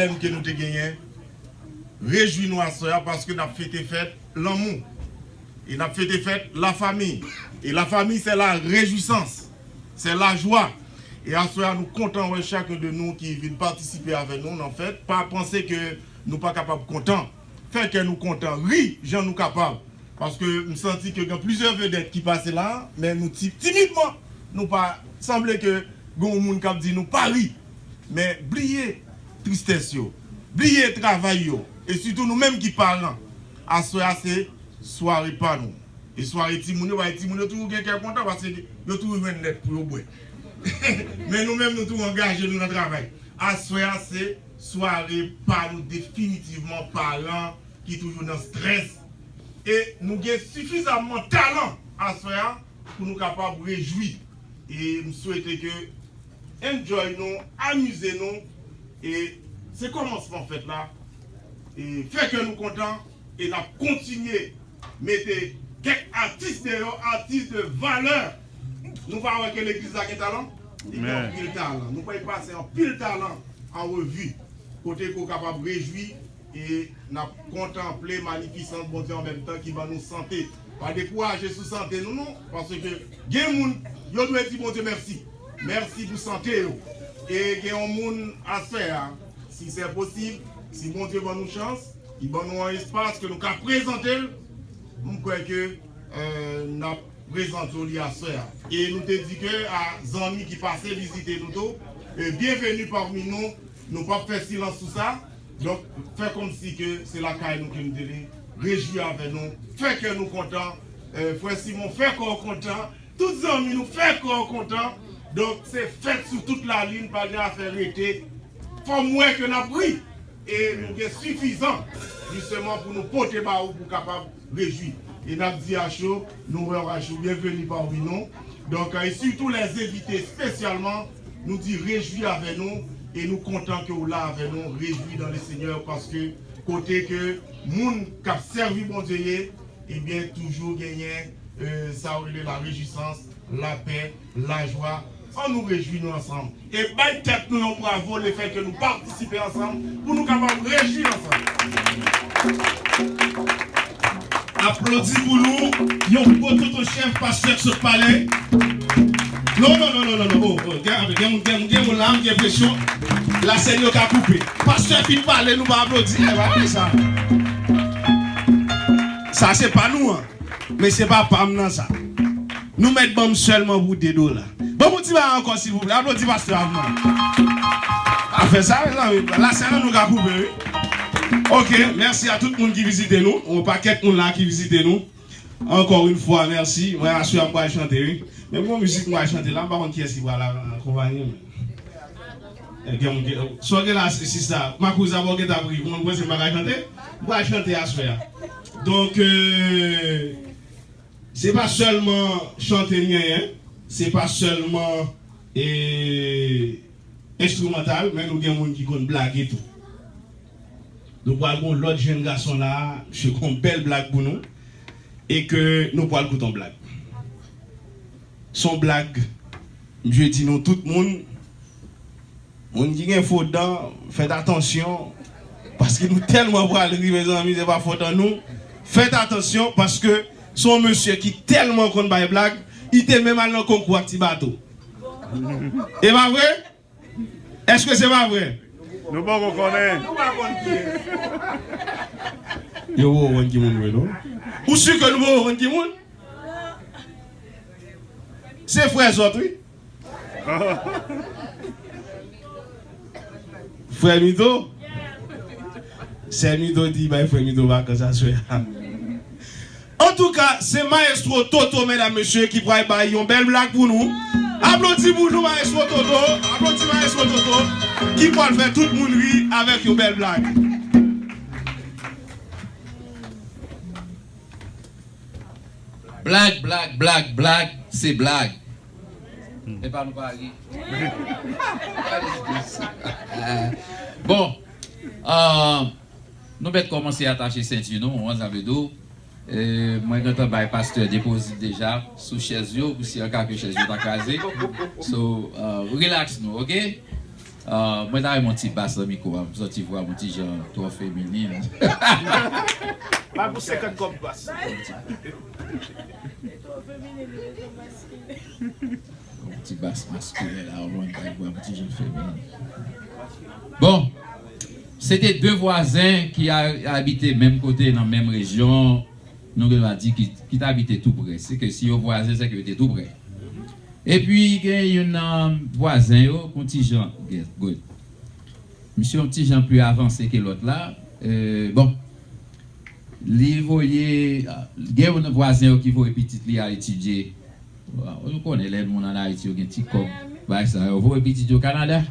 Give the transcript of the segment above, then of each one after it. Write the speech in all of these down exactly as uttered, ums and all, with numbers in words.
Tèm ke nou te genyen, rejwi nou aswè a paske n ap fete fèt lanmou. E n ap fete fèt lafanmi. E lafanmi, c'est la réjouissance, c'est la joie. E aswè a, nou kontan wè chak de nou ki vin patisipe avè nou nan fèt. Pa panse ke nou pa kapab kontan. Fè kè nou kontan, ri jan nou kapab. Paske m santi ke gen plizyè vedèt ki pase la, men nou ti, timidman, nou pa, sanble ke gen yon moun k ap di nou pa ri. Men bliye tristès yo, bliye travay yo, e sitou nou menm ki paran, aswè a se sware pa nou. E sware timoun yo, bay timoun yo toujou gen kè kontan paske yo toujou jwenn lèt pou yo bwè. Men nou menm, nou toujou angaje nou nan travay. Aswè a se sware pa nou definitivman, paran ki toujou nan strès. E nou gen sifizamman talan aswè a pou nou kapab rejwi. E m swete ke enjoy nou, amize nou. E se kòmansman fèt la. E fè kè nou kontan. E n ap kontinye mete kèk atis deyò, atis de valè. Nou pa wè ke legliz la gen talan? Li gen anpil talan. Nou pral pase anpil talan an revi. Kote ke w kapab rejwi e n ap kontanple manifisans Bondye an menm tan ki ban nou sante. Pa dekouraje sou sante nou non, paske gen moun, yo dwe di Bondye mèsi. Mèsi pou sante yo. E gen yon moun aswè a, si se posib, si Bondye ban nou chans, li ban nou yon espas ke nou ka prezante l, m kwè ke, eh, n ap prezante w li aswè a. E nou te di ke a zanmi ki pase vizite nou tou, eh, bienvenue parmi nous. Nou p ap fè silans sou sa. Donk, fè kòmsi ke se lakay nou ke nou te ye. Rejwi avè nou. Fè kè nou kontan. Eh, frè Simon, fè kò w kontan. Tout zanmi nou, fè kò w kontan. Donk, se fèt sou tout lalin, pa gen afè rete. Fò m wè ke n ap ri. E nou gen sifizan, jisteman, pou nou pote ba ou pou kapab rejwi. E n ap di Acho, nou wè w Acho, bienvenue parmi nous. Donk, e sitou lèzenvite espesyalman, nou di rejwi avè nou, e nou kontan ke w la avè nou, rejwi dans le Seigneur, paske kote ke moun k ap sèvi Bondye ye, ebyen, toujou genyen, eh, sa yo rele la rejwisans, lapè, lajwa. Ann nou rejwi nou ansanm. E bay tèt nou yon bravo lefètke nou patisipe ansanm, pou nou kapab rejwi ansanm. Aplodi pou nou, yon gwo tonton chèf, pastè k sot pale. Non, non, non, non, non, non. Oh, oh, gen, gen, gen, gen moun la, m gen enpresyon lasèn yo ka koupe. Pastè fin pale, nou pa aplodi. E pa vre sa. Sa se pa nou an. Men se pa pa m nan sa. Nou mèt ban m sèlman pou de dola. Ban m yon ti bagay ankò, silvouplè. Aplodi pastè a pou mwen. Afè sa, mezanmi, lasèn nan nou ka koupe, wi. Ok, mèsi a tout moun ki vizite nou. Yon pakèt moun la ki vizite nou. Encore une fois, mèsi. Mwen, aswè a, m pral chante, wi. Men m gon mizik m pral chante la, m pa konn kiyès ki pral akonpaye m. Eh, gen moun ki, sa w gen la, sista, Makouza, bon, gen ta pri, moun panse m pa ka chante? M pral chante aswè a. Donk, euh, se pa sèlman chante n genyen, se pa sèlman, eh, enstrimantal, men nou gen moun ki konn blage tou. Nou pral gen yon lòt jenn gason la, misye gon bèl blag pou nou, e ke nou pral koute yon blag. Se yon blag, misye di nou tout moun, moun ki gen fo dan, fèt atansyon, paske nou tèlman pral ri, mezanmi, se pa fòt an nou. Fèt atansyon, paske se yon mesye ki tèlman konn bay blag, li te menm al nan konkou ak ti bato. E pa vre? Èske se pa vre? Nou poko konnen. Yo poko konn ki moun vre, non? Ou si ke nou poko konn ki moun? Se frè zòt, wi. Frè Mito? Sè Mito di bay frè Mito vakans aswè a. Antouka, se Maestro Toto, medam, mesye, ki pral bay yon bèl blag pou nou. Aplodi pou nou, Maestro Toto. Aplodi Maestro Toto, ki pral fè tout moun ri avèk yon bèl blag. Blag, blag, blag, blag, se blag. Epa nou pa ri. Bon, euh, nou mèt kòmanse atache senti nou, w konn sa vle di. E, mwen gentan bay pastè depozit deja sou chèz yo, pou si an ka ke chèz yo ta kraze. So, euh, relax nou, ok? Ah, mwen ta renmen yon ti bas nan mikwo a, m santi vwa m yon ti jan twò feminin. Ba pou senkant kòb bas. Yon ti bas maskilen la, ou konprann, bay vwa m ti jan feminin. Bon, se te de vwazen ki a, abite menm kote, nan menm rejyon, nou gen dwa di ki, ki t abite tou prè. Se ke si yo vwazen, se ke yo te tou prè. Epi, gen youn nan vwazen yo, kon ti jan, gèt, gòt. Misye yon ti jan pli avanse ke lòt la. Euh, bon, li voye, gen youn nan vwazen yo ki voye pitit li al etidye. Ou konnen lè moun ann Ayiti yo gen ti kòb, bagay sa yo voye pitit yo Kanada.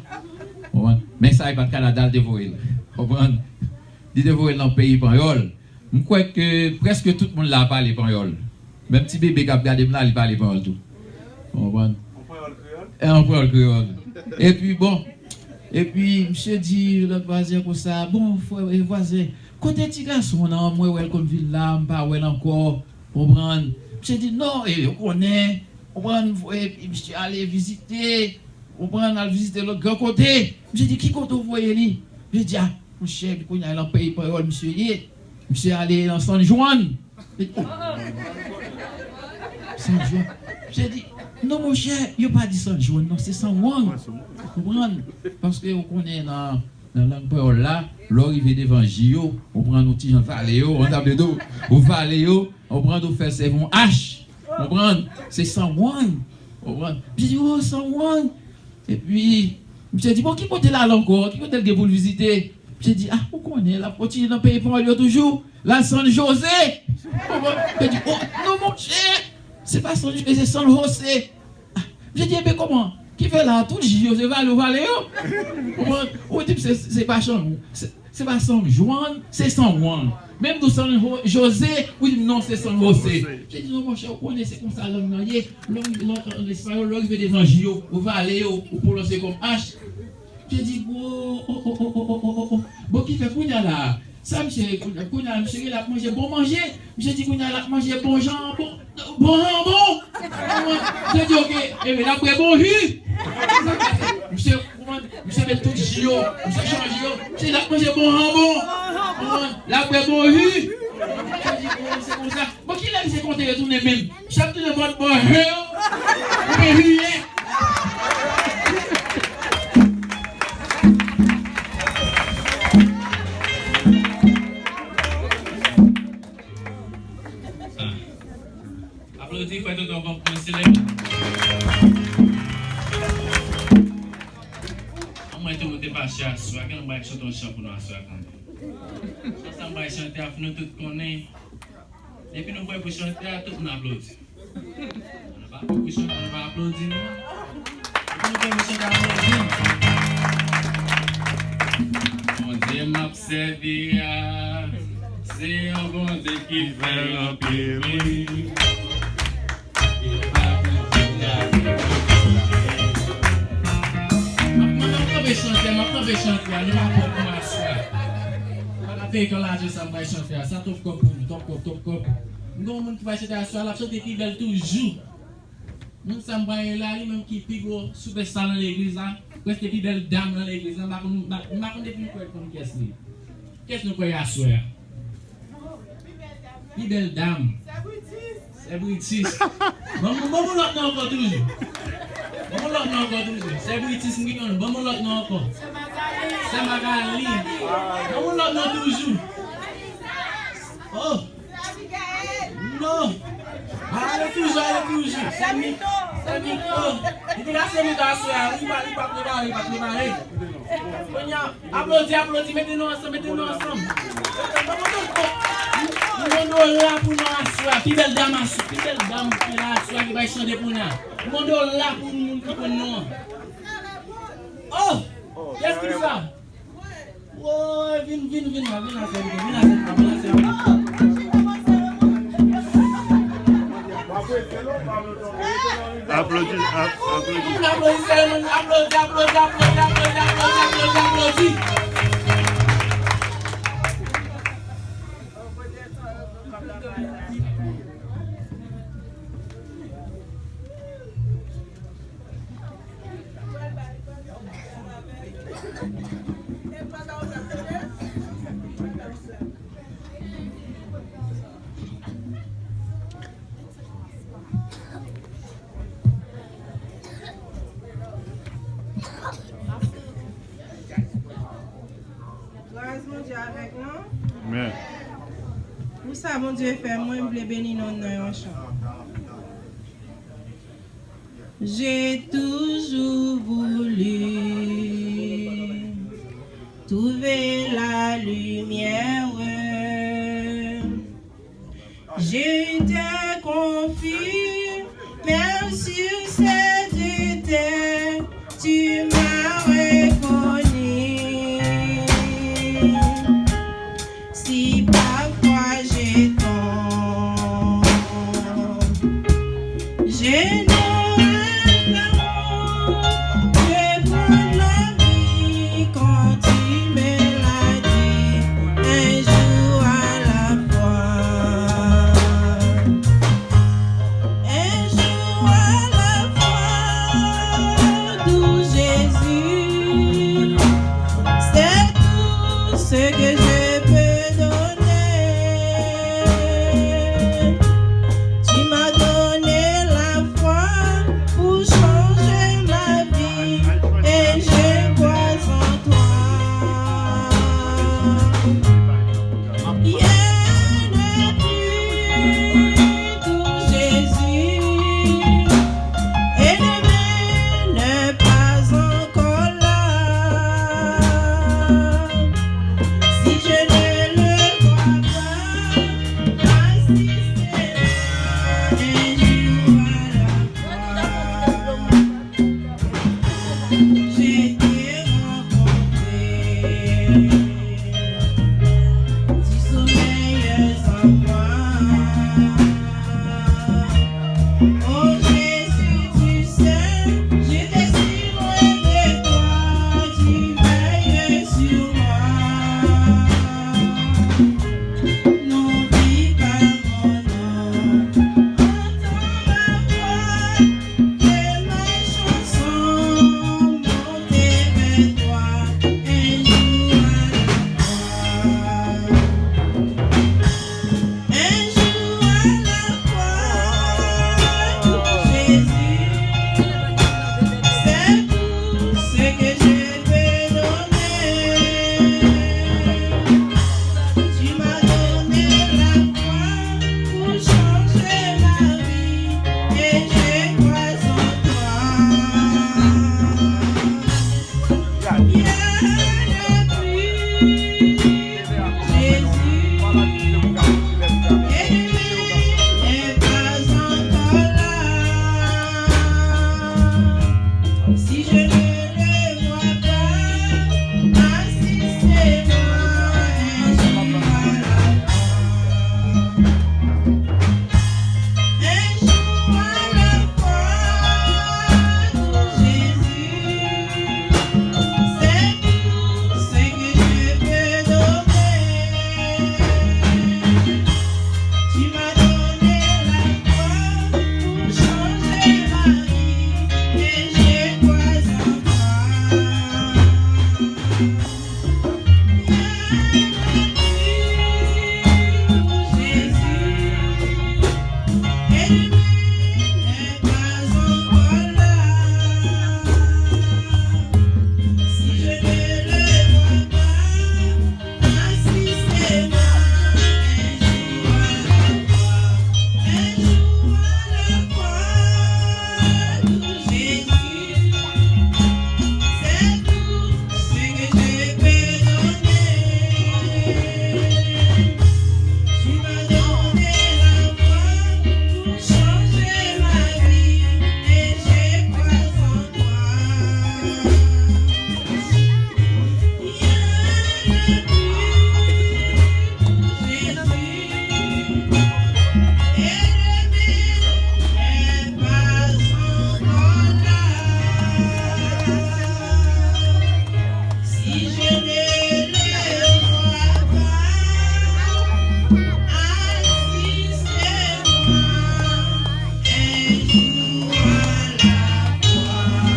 Konprann? Men sa e pa t Kanada l te voye l. Konprann? Li te voye l nan peyi panyòl. M kwè ke prèske tout moun la pale panyòl. Menm ti bebe k ap gade m la, li pale panyòl tou. Ou konprann? An panyòl kreyòl? E an panyòl kreyòl. Epi bon, epi misye di lòt vwazen konsa, bon, frè, e vwazen, kote ti gason w nan? Mwen wè l konn vin la, m pa wè l ankò. Konprann? Misye di, non, e, ou konnen, konprann, m voye misye ale vizite, konprann, al vizite lòt gran kote. Misye di, ki kote w voye li? Misye di, a, monchè, kounye a, nan peyi panyòl misye ye. Misye ale nan San Juan. San Juan. Misye di, non, monchè, yo pa di San Juan, non, se San Juan. Konprann? Paske ou konnen nan, nan lang panyòl la, lè w rive devan J yo, ou pran yon ti jan vale yo, an tap de do, ou vale yo, ou pran, ou fè sèvi yon H. Konprann? Se San Juan. Konprann? Misye di, oh, San Juan. Epi, misye di, bon, ki kote l al ankò? Ki kote l gen pou l vizite? Misye di, ah, ou konnen, l ap kontinye nan peyi panyòl yo toujou. L al San Jose. Konprann? Misye di, oh, non, monchè, se pa San Jose, se San Jose. Ah, misye di, enben, kòman? Ki fè la, tout J yo, se vale, ou vale yo? Konprann? Ou di, se, se pa chan, se, Se pa San Juan, se San Juan. Menm tou San Jo-, Jose, ou di non, se San Jose. Jose. Misye di, non, monchè, ou konnen se konsa lang nan ye. Lè w, lè w, an espayòl, lè w rive devan J yo, ou vale yo, ou pwononse kòm H. Misye di, oh, oh, oh. Bon, ki fè kounye a la? Sa misye, kounye a, misye gen l ap manje bon manje. Misye di, kounye a l ap manje bon jan, bon. Bon, bon. Misye di, ok, enben, l ap bwè bon ji. Misye, kòman, misye met tout ji yo, misye chanje yo. Misye di, l ap manje bon, bon. L ap bwè bon ji. Misye di, bon, se konsa. Bon, kilè misye konte retounen menm? Misye ap tounen bò, bò, je yo. Oubyen jiyè. Aplodi, fè tonton Bob yon selèb. An mwen tou, mwen te fache aswè a, gen yon bagay chante yon chan pou nou aswè a kanmenm. Chan sa m pral chante a, fò nou tout konnen. Depi nou prè pou chante a, tout moun aplodi. Nou pa prè pou chante, nou pa aplodi, non. Depi nou prè pou chante, aplodi. Bondye m ap sèvi a, se yon Bondye ki fè anpil bri. M ap, m ap kanpe chante, m ap kanpe chante a, nou pa prè pou aswè a. Pa kanpe kan lajè sa m pral chante a, sa twòp kòb pou nou, twòp kòb, twòp kòb. M gen yon moun ki pral chante aswè a, l ap chante pi bèl toujou. Moun sa m pral rele a, li menm ki pi gwo sipèsta nan legliz la, prèske pi bèl dam nan legliz la, m pa konn, m pa, m pa konn depi m kwè konn kiyès li ye. Kiyès nou kwè aswè a? Pi bèl dam. Sè Britis. Ban m, ban m yon lòt non ankò toujou. Ban m yon lòt non ankò toujou. Sè Britis, m gen yon. Ban m yon lòt non ankò. Sè Magali. Ban m yon lòt non toujou. Oh. Non. Ale toujou, ale toujou. Sè Mito. Sè Mito. Li te ka sè Mito aswè a. Li pa, li pa prepare, li pa prepare. Kounye a, aplodi, aplodi, mete nou ansanm, mete nou ansanm. Yon dola pou nou aswè a. Pi bèl dam aswè, pi bèl dam ki la aswè a ki bay chante pou nou. Yon dola pou moun ki konn nou an. Oh! Kiyès ki sa? Woy, vin, vin, vin la, vin la, sèvitè, vin la, sèvitè, vin la, sèvitè. Aplodi, ap-, aplodi. Aplodi, aplodi, aplodi, aplodi. Bondye avèk nou. Amen. Pou sa Bondye fè mwen, m vle beni non nan yon chan. J'ai toujours voulu trouver la lumière. J'étais confus, mais sur cette terre, tu m'as reconnu. Si parfois je tombe, je n'aurai pas honte de prendre la vie quand tu me l'as dit, un jour à la fois. Un jour à la fois, doux Jésus, c'est tout ce que je peux donner. Tu m'as donné la foi pour changer ma vie et je crois en toi. Rien ne plus doux Jésus, ennemi n'est pas encore là. Si je ne le vois pas, assistez-moi un jour à la fois. Je t'ai rencontré du sommeil sans moi. Oh Jésus, tu sais, j'étais si loin de toi, tu veilles sur moi. N'oublie pas mon nom, entends ma voix. Que ma chanson monte vers toi, un jour à la fois. Un jour à la fois, Jésus, c'est tout ce que je peux donner. Tu m'as donné la foi pour changer ma vie et je crois en toi. Bien écrit, Jésus, ennemi n'est pas encore là. Si je ne le vois pas, assistez-moi un jour à la fois. Un jour à la fois, Jésus, c'est tout ce que je peux donner. Tu m'as donné la foi pour changer ma vie et je crois en toi. Bien écrit, Jésus, ennemi n'est pas encore là. Si je ne le vois pas, assistez-moi un jour à la fois, un jour à la fois, doux Jésus, c'est tout ce que je peux donner. Tu m'as donné la foi pour changer ma vie et je crois en toi. Bien écrit, Jésus, ennemi n'est pas encore là. Si je ne le vois pas, assistez-moi un jour à la fois.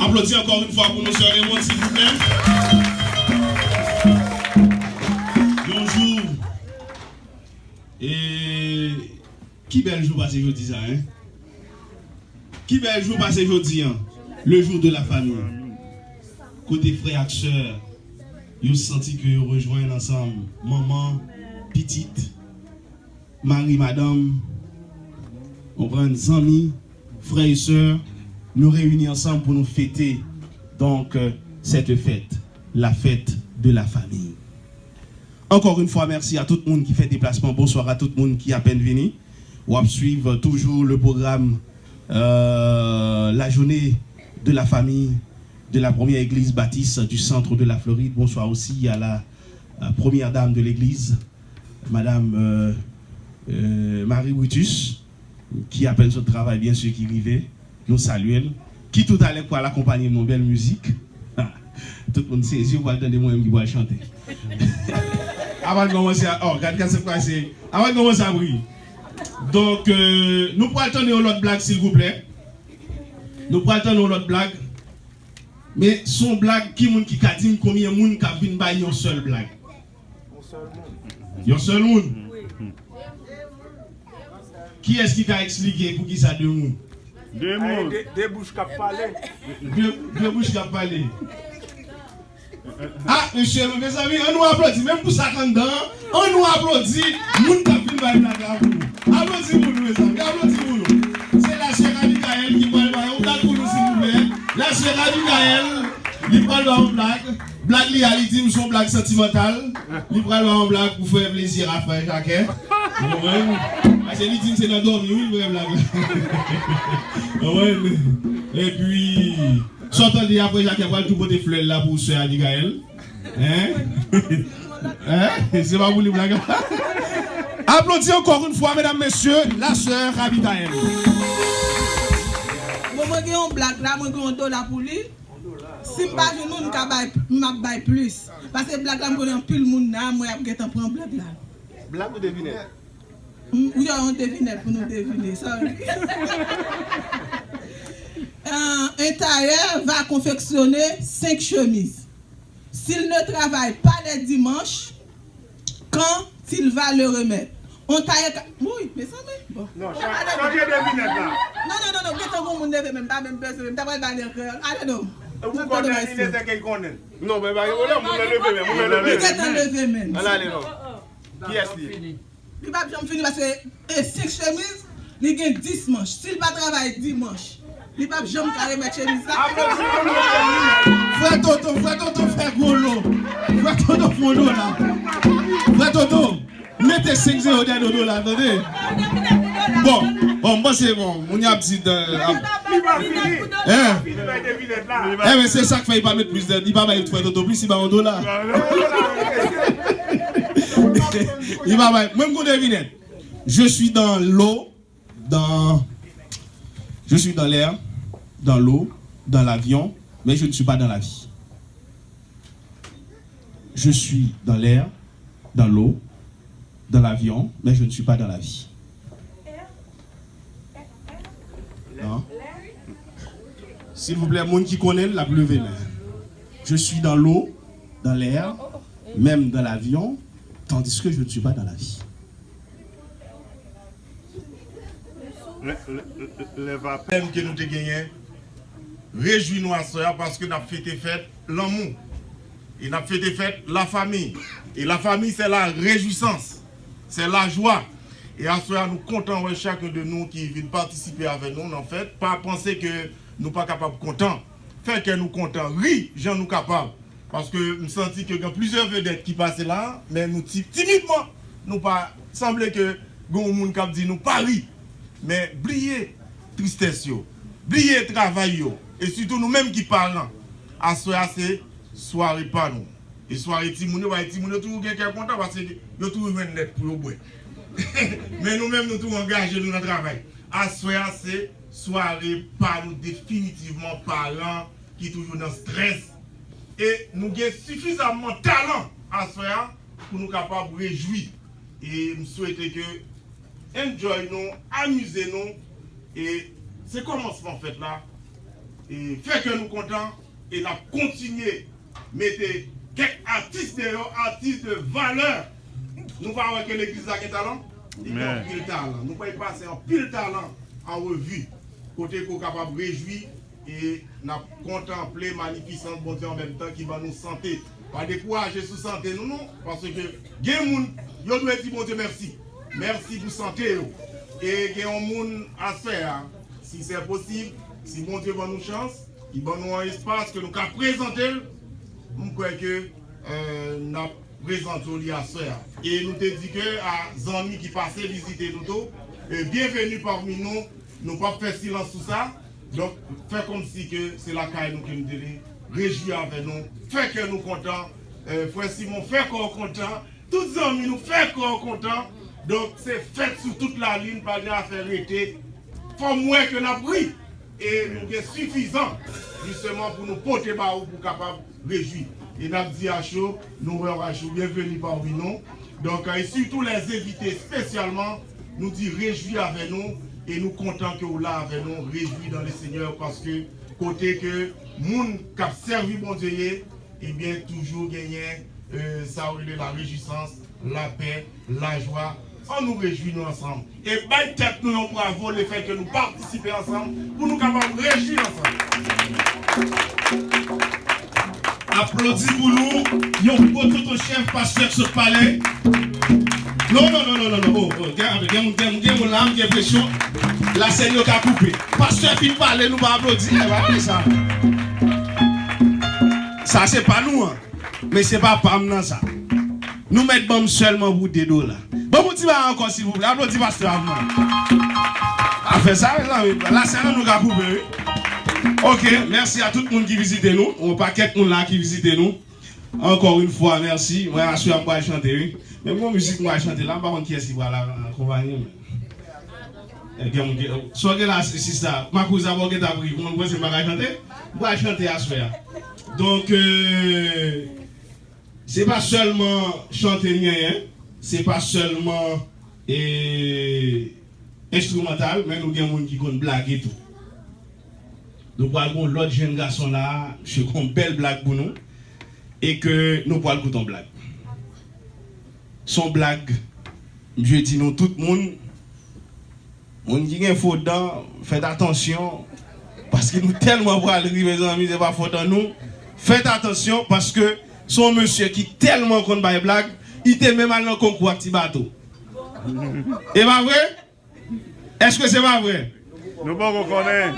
Aplodi ankò yon fwa pou nou, sè Raymond, silvouplè. Yon jou, e, ki bèl jou pase jodi sa, en? Ki bèl jou pase jodi a, le jour de la famille. Kote frè ak sè, yo santi ke yo rejwenn ansanm, manman, pitit, mari, madanm, konprann, zanmi, frè e sè, nou reyini ansanm pou nou fete, donk, euh, cette fête, la fête de la famille. Encore une fois, merci à tout moun ki fè deplasman. Bonsoir à tout moun ki apèn vini. W ap swiv toujou le programme, euh, la journée de la famille de la première église baptiste du centre de la Floride. Bonsoir aussi à la, euh, première dame de l'église, Madame, euh, euh, Marie Brutus, ki apèn sot travay, byen si, ki rive. Nou salye l. Ki toutalè pral akonpanye nou bèl mizik. Tout moun sezi, ou pral tande mwen menm ki pral chante. Avan n kòmanse a, oh, gad, gad sa k pase. Avan n kòmanse ap ri. Donk, euh, nou pral tande yon lòt blag, silvouplè. Nou pral tande yon lòt blag. Men, se yon blag, ki moun ki ka di m konbyen moun k ap vin bay yon sèl blag? Yon sèl moun. Kiyès ki ka eksplike poukisa de moun? De moun. De, de bouch k ap pale. De, de bouch k ap pale. Ah, mesye, mezanmi, ann nou aplodi. Menm pou sa k anndan an, ann nou aplodi moun k ap vin bay blag la pou nou. Aplodi pou nou, mezanmi, aplodi pou nou. Se la sè Abigaël ki pral bay yon blag pou nou, silvouplè. La sè Abigaël, li pral bay yon blag. Blag li a, li di m se yon blag santimantal. Li pral ba yon blag pou fè plezi a frè Jakè. Ou konprann? Paske li di m se nan dòmi wi l fè blag la. Ou konprann? Epi, sa w tande a, frè Jakè pral tou pote flè l la pou sè Abigaël. Hein? Hein? Se pa pou li blag la. Aplodi encore une fois, mesdames, messieurs, la sœur Abigaël. Bon, mwen gen yon blag la, mwen gen yon dola pou li. Si m pa jwenn moun, m ka bay, m ap bay plis. Paske blag la, m konnen anpil moun la, mwen ap gentan pran blag la. Blag ou devinèt? M, ou yon devinèt pou nou devine, sorry. Euh, un tailleur va confectionner cinq chemises. S'il ne travaille pas les dimanches, quand il va le remettre? On tayè ka, wi, mezanmi, bon. Non, chan-, chanje devinèt la. Non, non, non, non, gentan gon moun leve men, m pa menm bezwen, m ta pral ba li ankò. I don't know. E ou konnen li leve ke l konnen. Non, men pa gen pwoblèm, moun nan leve men, moun nan leve men. Li gentan leve men. Ann ale non. Kiyès li? Li p ap janm fini paske e senk chemiz, li gen dis manch. Si l pa travay dimanch, li p ap janm ka remèt chemiz la. Frè Toto, frè Toto fè gwo lo. Frè Toto fè gwo lo la. Frè Toto, mete senk zewo dèyè Toto la, tande. Bon, bon, m panse, bon, moun y ap di, euh, ap- Li pa fini. Hein? Li bay devinèt la. Enben, se sa k fè li pa met plis dèyè, li pa bay frè Toto plis, li bay yon dola. Li pa bay. Mwen, m gon devinèt. Je suis dans l'eau, dans, je suis dans l'air, dans l'eau, dans l'avion, mais je ne suis pas dans la vie. Je suis dans l'air, dans l'eau, dans l'avion, mais je ne suis pas dans la vie. Non. Silvouplè, moun ki konnen l, l ap leve men. Je suis dans l'eau, dans l'air, même dans l'avion, tandis que je ne suis pas dans la vie. Lè, lè, lè, lè va pèm ke nou te genyen, rejwi nou aswè a paske n ap fete fèt lanmou. E n ap fete fèt lafanmi. E lafanmi, c'est la réjouissance, c'est la joie. E aswè a, nou kontan wè chacun de nous ki vin patisipe avè nou nan fèt. Pa panse ke nou pa kapab kontan. Fè kè nou kontan, ri jan nou kapab. Paske m santi ke gen plizyè vedèt ki pase la, men nou ti, timidman, nou pa, sanble ke gen yon moun k ap di nou pa ri. Men bliye tristès yo, bliye travay yo, e sitou nou menm ki paran. Aswè a se sware pa nou. E sware timoun yo, paske timoun yo toujou gen kè kontan, paske yo toujou jwenn nèt pou yo bwè. Men nou menm, nou toujou angaje nou nan travay. Aswè a se sware pa nou definitivman, paran ki toujou nan strès. E nou gen sifizamman talan aswè a pou nou kapab rejwi. E m swete ke enjoy nou, amize nou. E se kòmansman fèt la. E fè kè nou kontan. E n ap kontinye mete kèk atis deyò, atis de valè. Nou pa wè ke legliz la gen talan? Li gen anpil talan. Nou pral pase anpil talan an revi. kote ke w kapab rejwi e n ap kontanple manifisans Bondye an menm tan ki ban nou sante. Pa dekouraje sou sante nou non, paske gen moun, yo dwe di Bondye mèsi. Mèsi pou sante yo. E gen yon moun aswè a, si se posib, si Bondye ban nou chans, li ban nou yon espas ke nou ka prezante l, m kwè ke, eh, n ap prezante w li aswè a. E nou te di ke a zanmi ki pase vizite nou tou, eh, bienvenue parmi nous, nou p ap fè silans sou sa. Donk, fè kòmsi ke se lakay nou ke nou te ye, rejwi avè nou, fè kè nou kontan. Eh, frè Simon, fè kò w kontan. Tout zanmi nou, fè kò w kontan. Donk, se fèt sou tout lalin, pa gen afè rete. Fò m wè ke n ap ri. E nou gen sifizan, jisteman, pou nou pote ba ou pou kapab rejwi. E n ap di Acho, nou wè w Acho, bienvenue parmi nous. Donk, e sitou lèzenvite espesyalman, nou di rejwi avè nou e nou kontan ke w la avè nou, rejwi dans le Seigneur, paske kote ke moun k ap sèvi Bondye ye, ebyen, toujou genyen, eh, sa yo rele la rejwisans, lapè, lajwa. Ann nou rejwi nou ansanm. E bay tèt nou yon bravo lefètke nou patisipe ansanm pou nou kapab rejwi ansanm. Aplodi pou nou, yon gwo tonton chèf pastè k sot pale. Non, non, non, non, non, non. Oh, oh, gen, gen, gen, gen moun la, m gen enpresyon lasèn yo ka koupe. Pastè fin pale, nou pa aplodi. E pa vre sa. Sa se pa nou an. Men se pa pa m nan sa. Nou mèt ban m sèlman pou de dola. Ban m yon ti bagay ankò silvouplè. Aplodi pastè a pou mwen. Afè sa, mezanmi, lasèn an nou ka koupe, wi. Ok, mèsi a tout moun ki vizite nou. Yon pakèt moun la ki vizite nou. Encore une fois, mèsi. Mwen, aswè a, m pral chante, wi. Men bon mizik m pral chante la, m pa konn kiyès ki pral akonpaye m. Eh, gen moun ki, sa w gen la, sista? Makouz ap gen ta pri. Moun panse m pa ka chante? M pral chante aswè a. Donk, eh, se pa sèlman chante m genyen, se pa sèlman, eh, enstrimantal, men nou gen moun ki konn blage tou. Nou pral gen yon lòt jèn gason la, misye gon bèl blag pou nou, e ke nou pral koute yon blag. Se yon blag, misye di nou tout moun, moun ki gen fo dan, fèt atansyon, paske nou tèlman pral ri, mezanmi, se pa fòt an nou. Fèt atansyon, paske se yon mesye ki tèlman konn bay blag, li te menm al nan konkou ak ti bato. E pa vre? Èske se pa vre? Nou poko konnen.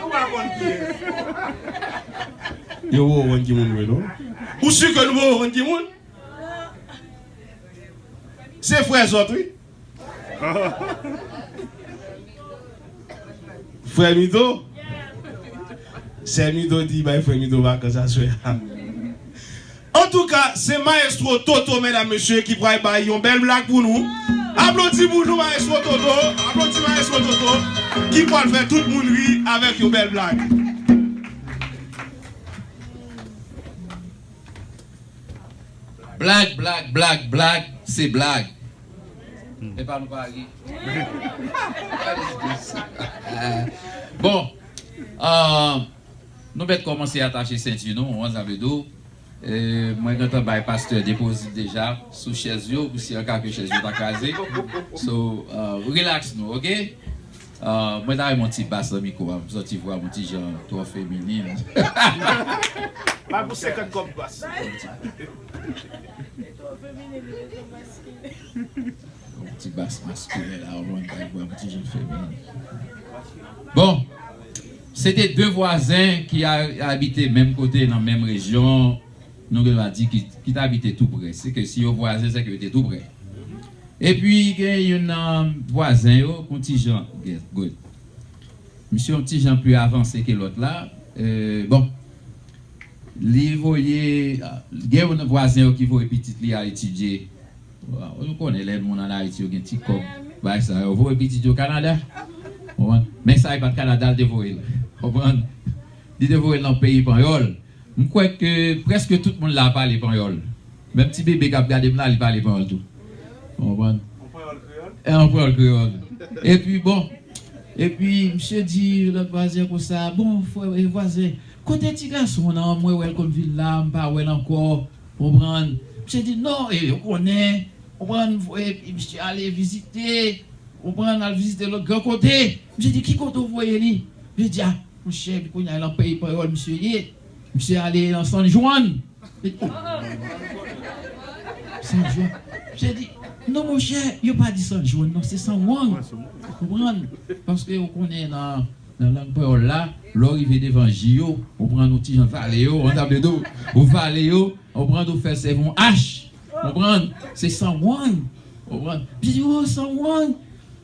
Yo, ou konn ki moun vre, non? Ou si ke nou poko konn ki moun? Se frè zòt, wi. Frè Mito. Sè Mito di bay frè Mito vakans aswè a. Antouka, se Maestro Toto, medam, mesye, ki pral bay yon bèl blag pou nou. Aplodi pou nou, Maestro Toto. Aplodi Maestro Toto, ki pral fè tout moun ri avèk yon bèl blag. Blag, blag, blag, blag, se blag. E pa nou pa ri. Bon, euh, nou mèt kòmanse atache senti nou, ou konn sa m vle di w. Eh, mwen gentan bay pastè depozit deja sou chèz yo, pou si an ka ke chèz yo ta kraze. So, euh, relax nou, ok? Euh, mwen ta renmen yon ti bas nan mikwo a, m santi vwa m yon ti jan twò feminin. Bay pou senkant kòb bas. Yon ti bas maskilen la, ou konprann, bay vwa m ti jan feminin. Bon, se te de vwazen ki a-, abite menm kote, nan menm rejyon, nou gen dwa di ki, ki t abite tou prè. Se ke si yo vwazen, se ke yo te tou prè. Epi, gen youn nan vwazen yo, ki yon ti jan, good. Misye yon ti jan pli avanse ke lòt la. Eh, bon, li voye, gen youn nan vwazen yo ki voye pitit li al etidye. Ou konnen lè moun ann Ayiti yo gen ti kòb, bagay sa yo, voye pitit yo Kanada. Ou konprann? Men sa e pa t Kanada l te voye l. Ou konprann? Li te voye l nan peyi panyòl. M kwè ke prèske tout moun la pale panyòl. Menm ti bebe k ap gade m la, li pale panyòl tou. Ou konprann? Yon panyòl kreyòl? E yon panyòl kreyòl. Epi, bon, epi, misye di lòt vwazen konsa, "Bon, frè, e vwazen, kote ti gason w nan? Mwen wè l konn vin la, m pa wè l ankò." Ou konprann? Misye di, "Non, e, ou konnen." Ou konprann? Voye, epi misye ale vizite. Ou konprann? Al vizite lòt gran kote. Misye di, "Ki kote w voye li?" Misye di, a, monchè, kounye a, nan peyi panyòl misye ye. Misye ale nan San Juan. Li di, o, San Juan. Misye di, non, monchè, yo pa di San Juan, non, se San Juan. Ou konprann? Paske ou konnen nan, nan lang panyòl la, lè w rive devan J yo, ou pran yon ti jan vale yo, an sa vle di, ou vale yo, ou pran, ou fè sèvi yon H. Konprann? Se San Juan. Konprann? Misye di, o, San Juan.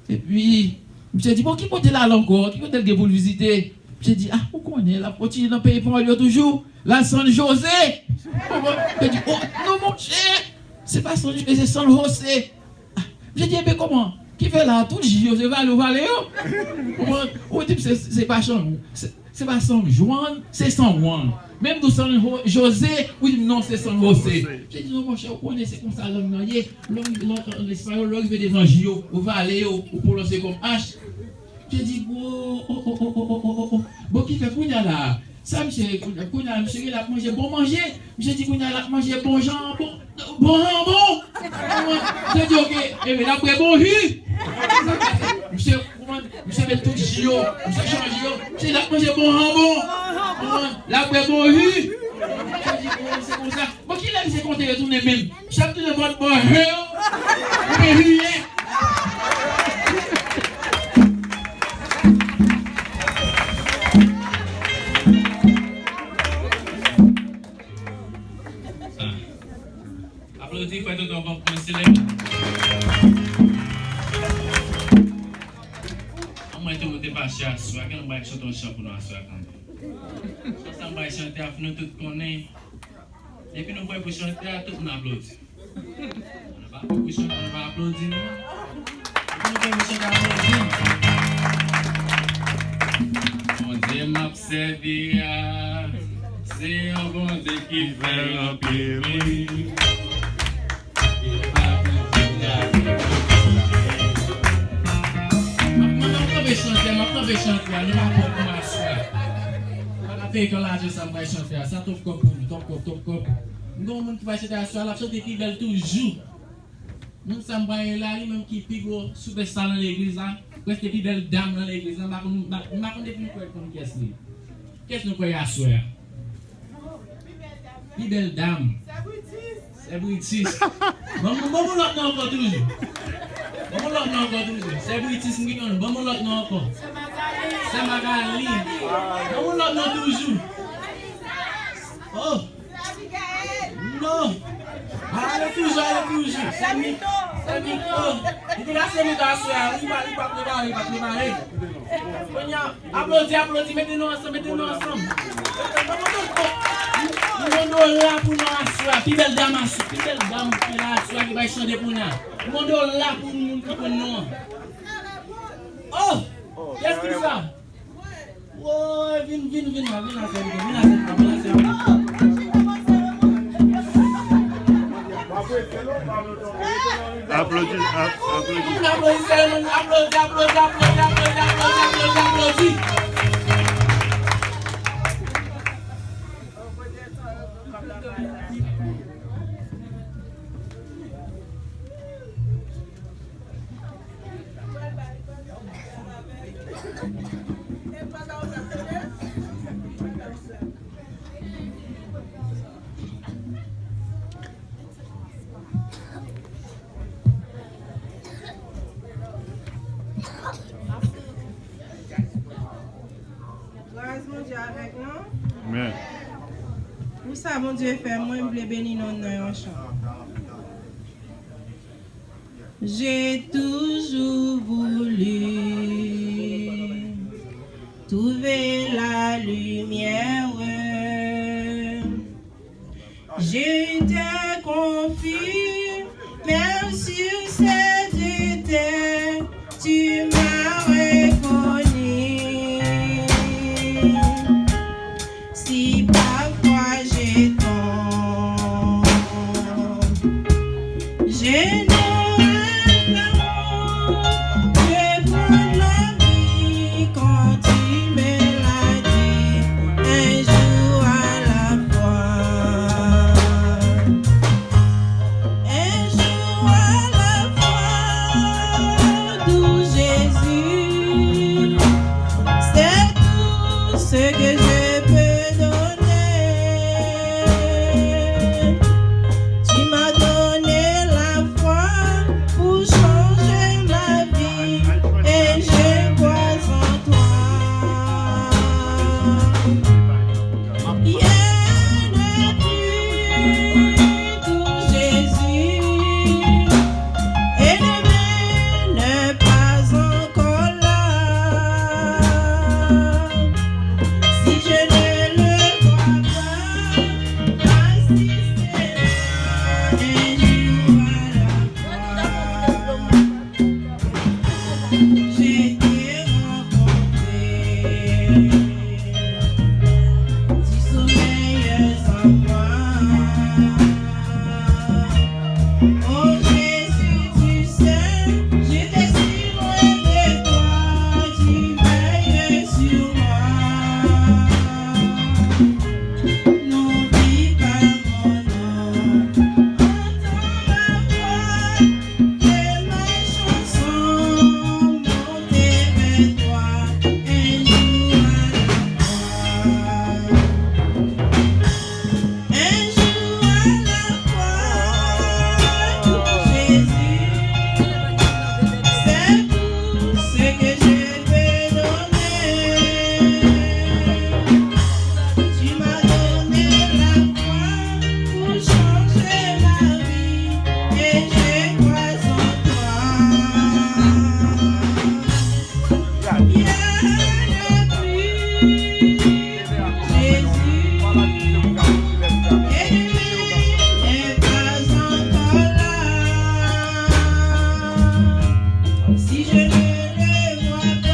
Epi, misye di, bon, ki kote l ale ankò? Ki kote l gen pou l vizite? Misye di, a, ou konnen, l ap kontinye nan peyi panyòl yo toujou. L al San Jose. Konprann? Misye di, o, non, monchè, se pa San Jose, se San Jose. A, misye di, enben, kòman? Ki fè la, tout J yo, se vale, vale yo. Konprann? Ou di m, se, se pa San, se, Se pa San Juan, se San Juan. Menm tou San Jo-, Jose, ou di m non, se San Jose. Jose. Misye di, non, monchè, ou konnen se konsa lang nan ye. Lè w, lè w, an espayòl, lè w rive devan J yo, ou vale yo, ou pwononse kòm H. Misye di, o, o, o. Bon, ki fè kounye a la, sa misye, kounye a, misye gen l ap manje bon manje. Misye di, kounye a l ap manje bon jan, bon, bon, bon. Misye di, oke, enben, l ap bwè bon ji. Misye, konprann, misye met tout ji yo, misye chanje yo. Misye di l ap manje bon janbon. Konprann? L ap bwè bon ji. Misye di, bon, se konsa. Bon, kilè misye konte retounen menm? Misye ap tounen bò, bò ji yo. Oubyen jiyè. Aplodi, fè tout yon konprann, selèb. An mwen tou, mwen te fache aswè a, gen yon bagay chante yon chan pou nou aswè a kanmenm. Chan sa m bay chante a, fò nou tout konnen. Depi nou prè pou chante a, tout moun aplodi. Nou pa prè pou chante, nou pa aplodi, non. Depi nou prè pou chante, aplodi. Bondye m ap sèvi a, se yon Bondye ki fè anpil bri. M ap, m ap kanpe chante, m ap kanpe chante a, nou pa pran pou m aswè a. Pa kanpe kan lajè sa m pral chante a, sa twòp kòb pou nou, twòp kòb, twòp kòb. M gen yon moun ki pral chante aswè a, l ap chante pi bèl toujou. Moun sa m pral rele la, li menm ki pi gwo sipèsta nan legliz la, prèske pi bèl dam nan legliz la, m pa konn, m pa, m pa konn depi m kwè konn kiyès li ye. Kiyès nou kwè aswè a? Pi bèl dam. Sè Britis. Ban m, ban m yon lòt non ankò toujou. Ban m yon lòt non ankò toujou. Sè Britis, m gen yon, ban m yon lòt non ankò. Sè Magali. Ban m yon lòt non toujou. Oh. Non. Ale toujou, ale toujou. Sè Mik-, Sè Mik-, oh. Li te ka Sè Mik aswè a, wi, li pa, li pa prepare, li pa prepare. Kounye a, aplodi, aplodi, mete nou ansanm, mete nou ansanm. Yon dola pou nou aswè a. Pi bèl dam aswè, pi bèl dam ki la aswè a ki bay chante pou nou. Yon dola pou moun ki konn nou an. Oh! Kiyès ki sa? Woy, vin, vin, vin la, vin la, sèvitè, vin la, sèvitè, vin la, sèvitè. Aplodi, ap-, aplodi. Moun aplodi, sèvitè, moun aplodi, aplodi, aplodi. Gras Bondye avèk nou. Amèn. Pou sa Bondye fè, mwen vle beni non nan yon chan. J'ai toujours voulu trouver la lumière. Je te confie, même sur cette terre, tu m'as reconnu. Si parfois je tombe, je n'aurai pas honte de prendre la vie quand tu me l'as dit, un jour à la fois. Un jour à la fois, doux Jésus, c'est tout Ce que je peux donner. Tu m'as donné la foi pour changer ma vie et je crois en toi. Rien n'est plus pour Jésus et demain n'est pas encore là. Si je ne le vois pas, assistez-moi un jour à la croix. J'ai été rencontré du sommeil en moi. Oh Jésus, tu sais, j'étais si loin de toi, tu veilles sur moi. N'oublie pas mon nom, entends ma voix, que ma chanson monte vers toi, un jour à la croix. Un jour à la fois, Jésus, c'est tout ce que je peux donner. Tu m'as donné la foi pour changer ma vie et je crois en toi. Rien n'est plus Jésus, ennemi n'est pas encore là. Si je ne le vois pas, assistez-moi un jour à la croix. Un jour à la fois, Jésus, c'est tout ce que je peux donner. Tu m'as donné la foi pour changer ma vie et je crois en toi. Jésus, ennemi n'est pas encore là. Si je ne le vois pas,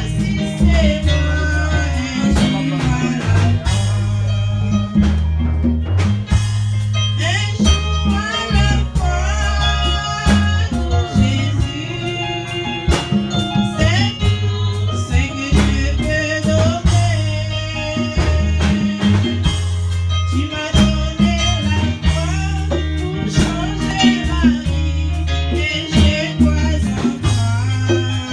assistez-moi un jour à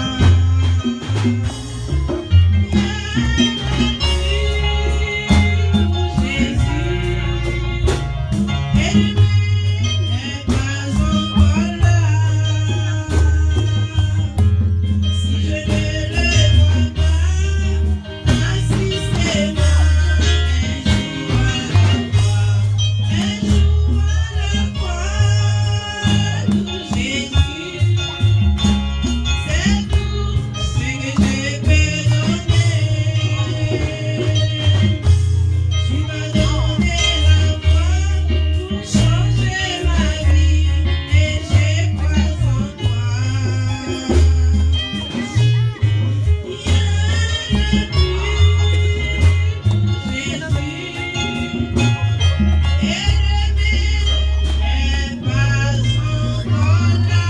la croix, un jour à la croix, Jésus, c'est tout ce que je peux donner. Tu m'as donné la foi pour changer ma vie et je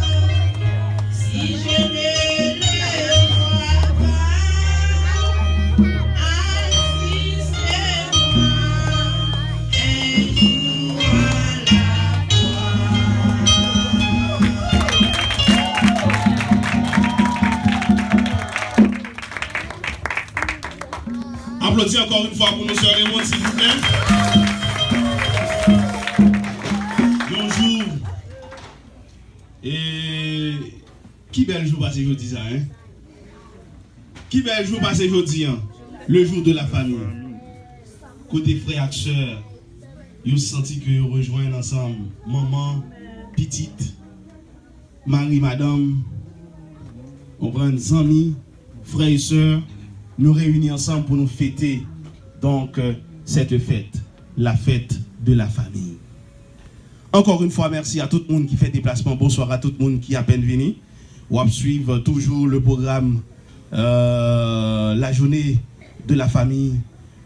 crois en toi. Rien n'est plus pour Jésus, ennemi n'est pas encore là. Si je ne le vois pas, assistez-moi un jour à la fois. Aplodi ankò yon fwa pou nou, sè Raymond, silvouplè. Yon jou, e, ki bèl jou pase jodi sa, en? Ki bèl jou pase jodi an, le jour de la famille. Kote frè ak sè, yo santi ke yo rejwenn ansanm, manman, pitit, mari, madanm, konprann, zanmi, frè e sè, nou reyini ansanm pou nou fete, donk, euh, cette fête, la fête de la famille. Encore une fois, merci à tout moun ki fè deplasman. Bonsoir à tout moun ki apèn vini. W ap suiv toujou le programme, euh, la journée de la famille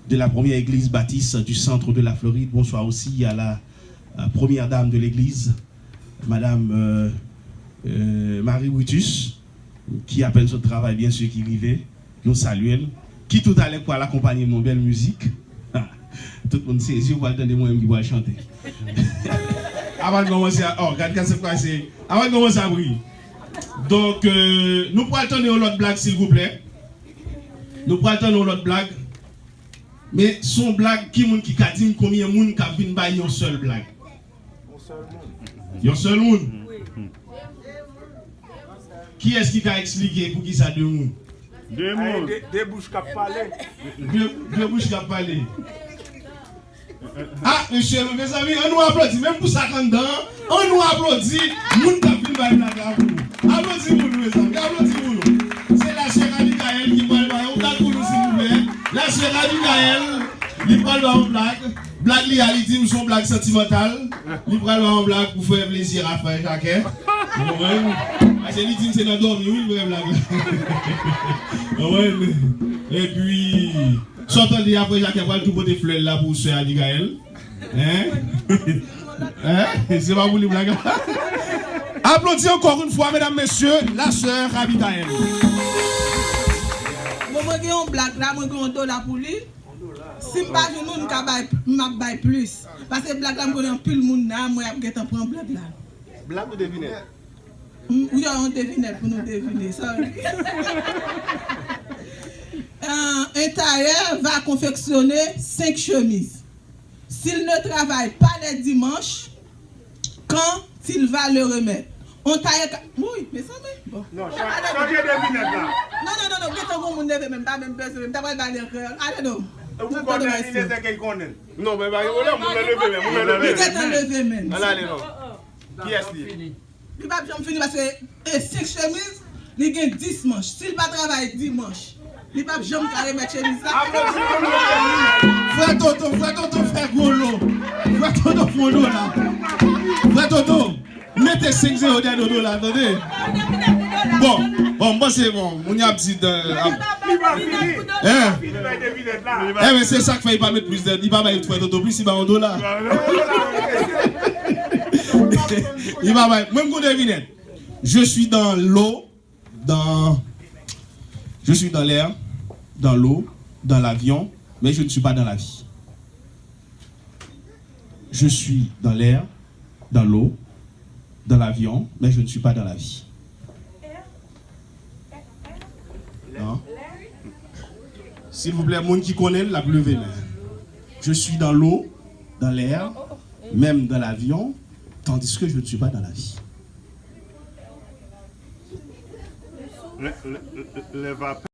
de la première église baptiste du centre de la Floride. Bonsoir aussi à la, euh, première dame de l'église, Madame, euh, euh, Marie Brutus, ki apèn sot travay, byen si, ki rive. Nou salye l. Ki toutalè pral akonpanye nou yon bèl mizik. Tout moun sezi, ou pral tande mwen menm ki pral chante. Avan n kòmanse a, oh, gad, gad sa k pase. Avan n kòmanse a priye. Donk, euh, nou pral tande yon lòt blag, silvouplè. Nou pral tande yon lòt blag. Men se yon blag, ki moun ki ka di m konbyen moun k ap vin bay yon sèl blag? Yon sèl moun. Kiyès ki ka eksplike poukisa de moun? De moun. De, de bouch k ap pale. De, de bouch k ap pale. Ah, mesye, mezanmi, ann nou aplodi. Menm pou sa k anndan an, ann nou aplodi moun k ap vin bay blag la pou nou. Aplodi pou nou, mezanmi, aplodi pou nou. Se la sè Abigaël ki pral bay yon blag pou nou, silvouplè. La sè Abigaël, li pral bay yon blag. Blag li a, li di m se yon blag santimantal. Li pral bay yon blag pou fè plezi a frè Jacques. Ou konprann? Paske li di m se nan dòmi wi li fè blag la. Ou konprann? Epi, sa w tande a, frè Jacques pral tou pote flè l la pou sè Abigaël. Hein? Hein? Se pa pou li blag la. Aplodi encore une fois, mesdames, messieurs, la sœur Abigaël. Bon, mwen gen yon blag la, mwen gen yon dola pou li. Si m pa jwenn ou, m ka bay, m ap bay plis. Paske blag la, m konnen anpil moun la, mwen ap gentan pran blag la. Blag ou devinèt? M, wi, yon devinèt pou nou devine, sorry. Euh, un tailleur va confectionner cinq chemises. S'il ne travaille pas les dimanches, quand il va le remettre? On tailleur ka, wi, mezanmi, bon. Non, chanje devinèt la. Non, non, non, non, gentan gon moun leve men, m pa menm bezwen, m ta pral ba li ankò. I don't know. Ou konnen, li nèsèke l konnen. Non, men pa gen pwoblèm, moun nan leve men, moun nan leve men. Li gentan leve men. Al ale non. Kiyès li ye? Li p ap janm fini paske e senk chemiz, li gen dis manch. Si l pa travay dimanch, li p ap janm ka remèt chemiz la. Frè Toto, frè Toto fè gwo lo. Frè Toto fè gwo lo la. Frè Toto, mete senk zewo dèyè Toto la, tande? Bon, bon, m panse, bon, moun y ap di, euh, ap- Li pa fini. Hein? Li bay devinèt la. Enben, se sa k fè li pa met plis dèyè, li pa bay frè Toto plis, li ba yon dola. Li pa bay. Mwen, m gon devinèt. Je suis dans l'eau, dans, je suis dans l'air, dans l'eau, dans l'avion, mais je ne suis pas dans la vie. Je suis dans l'air, dans l'eau, dans l'avion, mais je ne suis pas dans la vie. Non? Silvouplè, moun ki konnen l, l ap leve men. Je suis dans l'eau, dans l'air, même dans l'avion, tandis que je ne suis pas dans la vie. Lè, lè, lè, lè vapè.